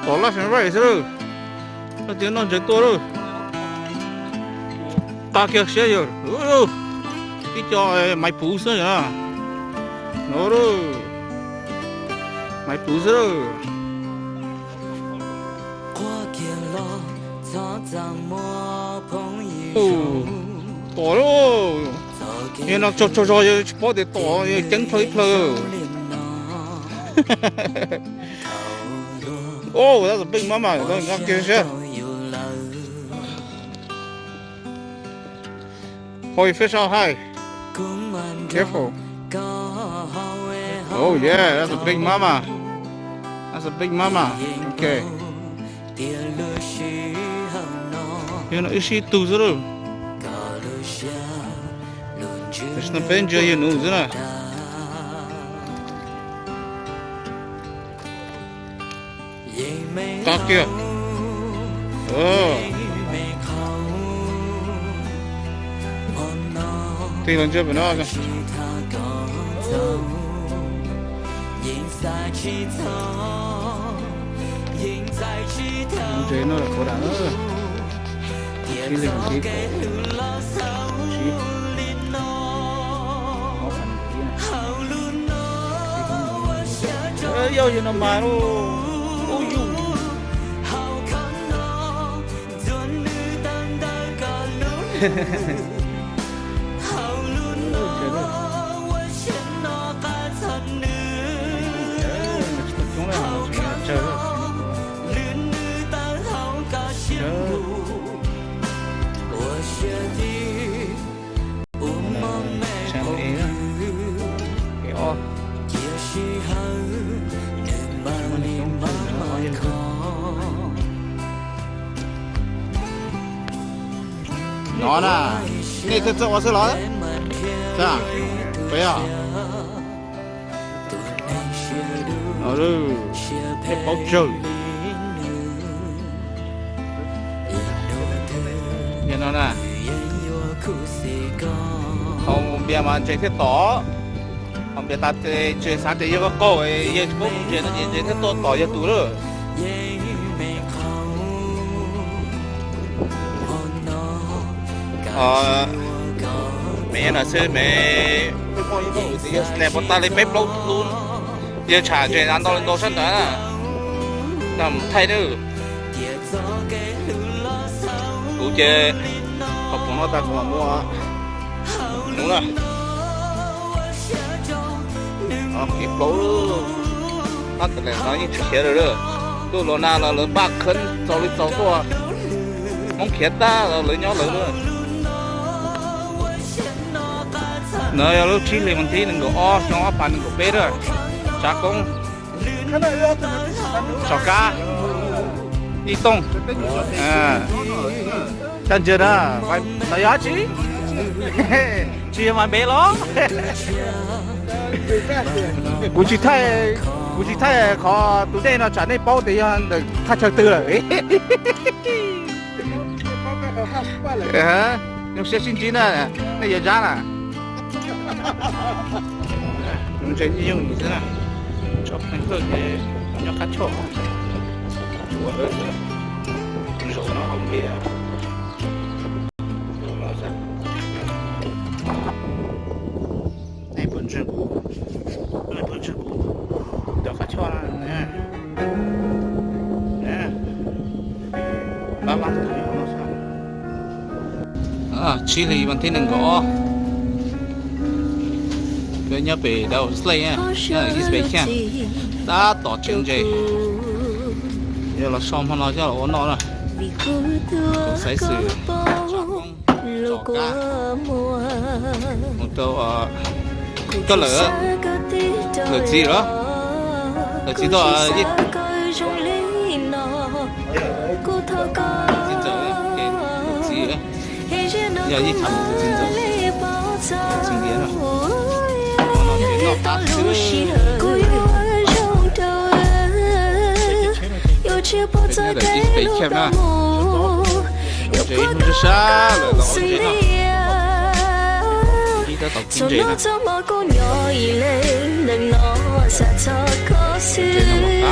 Tom laj xeem vaj xwb lawm. Koj tias noj ntses tuaj lawm. Qab kiag siab yawg. Ib co maiv puv xwb na. No lawm. Maiv puv xwb lawm. Tom lawm. Yog no tsaug tsaug zog yog tsis paub tias tom, yog ceeb plhaw ib plhaw. Oh, that's a big mama. Qhov fish out high. Careful. Oh yeah, that's a big mama. That's a big mama. Okay. Yog no ib sib tug xwb lawm. Tam sim no peb ntsia yawg nus xwb na. Qab kiag. Tig los ntsia pem no. Ntses no lawm qhov dam. Sib li mus sib tom, sib ob phav ntxiv na. Yog yog no mas ub yug. No na, nej thiaj txawj ua xwb los? Peb os. Peb paub tsawg. Yog no na, haus npias mas ntses thiaj tom. Haus npias tas ces xav tias yog koj qaug, yog tsis paub ntses no ces ntses thiaj tuaj tom yog tus lawm. Me no xwb me, yog pov tas li peb plaub lub, yog tsham ntses ntau li ntau sab ntawd na, mus thaij nawb. Kuv ces qhov pum no tas kuv mam mus na. Khiav plaub, tab tom no yeej tsis khiav lawm. Tuaj los na los lawv npaj khab txaus li txaus tuaj, Hmoob khiav tag los lawv nyob lawv lawm. No yog lub tsib hlis vas thib nees nkaum ob xyoo ob phav nees nkaum peb lawm. Tsav koob, tsom kab, ib tooj, caj ntsia na, no yog dab tsi? Tsis yog mas npe los? Kuv tsis thaij, kuv tsis thaij qhov tus dej no tsam nej paub tias yog ntawm thaj chaw twg lawm. Zoo siab sib ntsib na, nej yuav zab na. Ntses yeej yooj yim xwb na, tso pleev hawj ces nyob qab choj. Zaum no haus npias. Nej puas ntseeg kuv, nej puas ntseeg kuv cov qab choj na. Pab pab no, tsib hlis vas thib nees nkaum ob, peb nyob pem Dawm Slej, East Bay Camp, tab tom tseem ntses. Yog los so hmo no coj los ua noj na. Kuv xaiv xwm tsav koob, tsom kab, mus rau koj lawm, lawm txiv los, lawm txiv tuaj, txiv ntxawm ces lawm txiv, yog ib txhab tus txiv ntxawm, txiv ntiav no. Noj qab xwb. Peb nyob ntawm East Bay Camp na, ntses ib hnub sab sab lawm los ua ntses noj. Ib tab tom kub ntses na. Ntses noj qab xwb.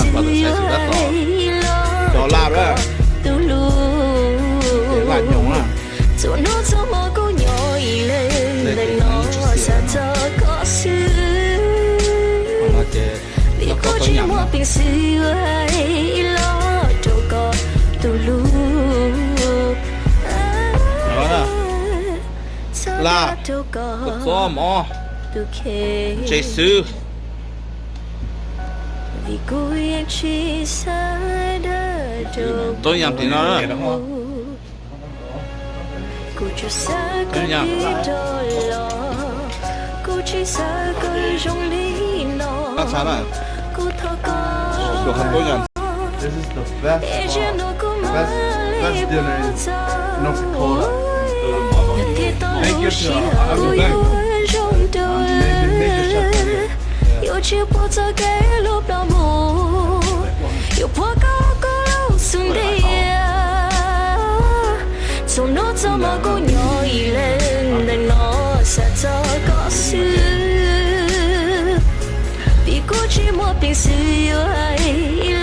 Xwb, cov laj, laj nyoos na. Txhua hnub txhua hmo kuv nyob ib leeg ntawm no xav txog koj xwb. Vim kuv tsis muaj peev xwm hais los rau koj tus hlub. Laj, txhob mov, ntse xwb. Vim kuv yeej tsis xav dag rau koj. Kuv tsuas xav koj tig rov los, kuv tsis xav koj zoo li no. Kuv thov koj, es zaum no kuv mam li paub txog, yog thiaj tau lub sij hawm uas yuav zoo rau wb, yuav tsis pub txoj kev hlub ploj mus, yuav puag koj koj lub xub ntiag. Txhua hnub txhua hmo kuv nyob ib leeg ntawm no xav txog koj xwb, vim kuv tsis muaj peev xwm yuav hais ib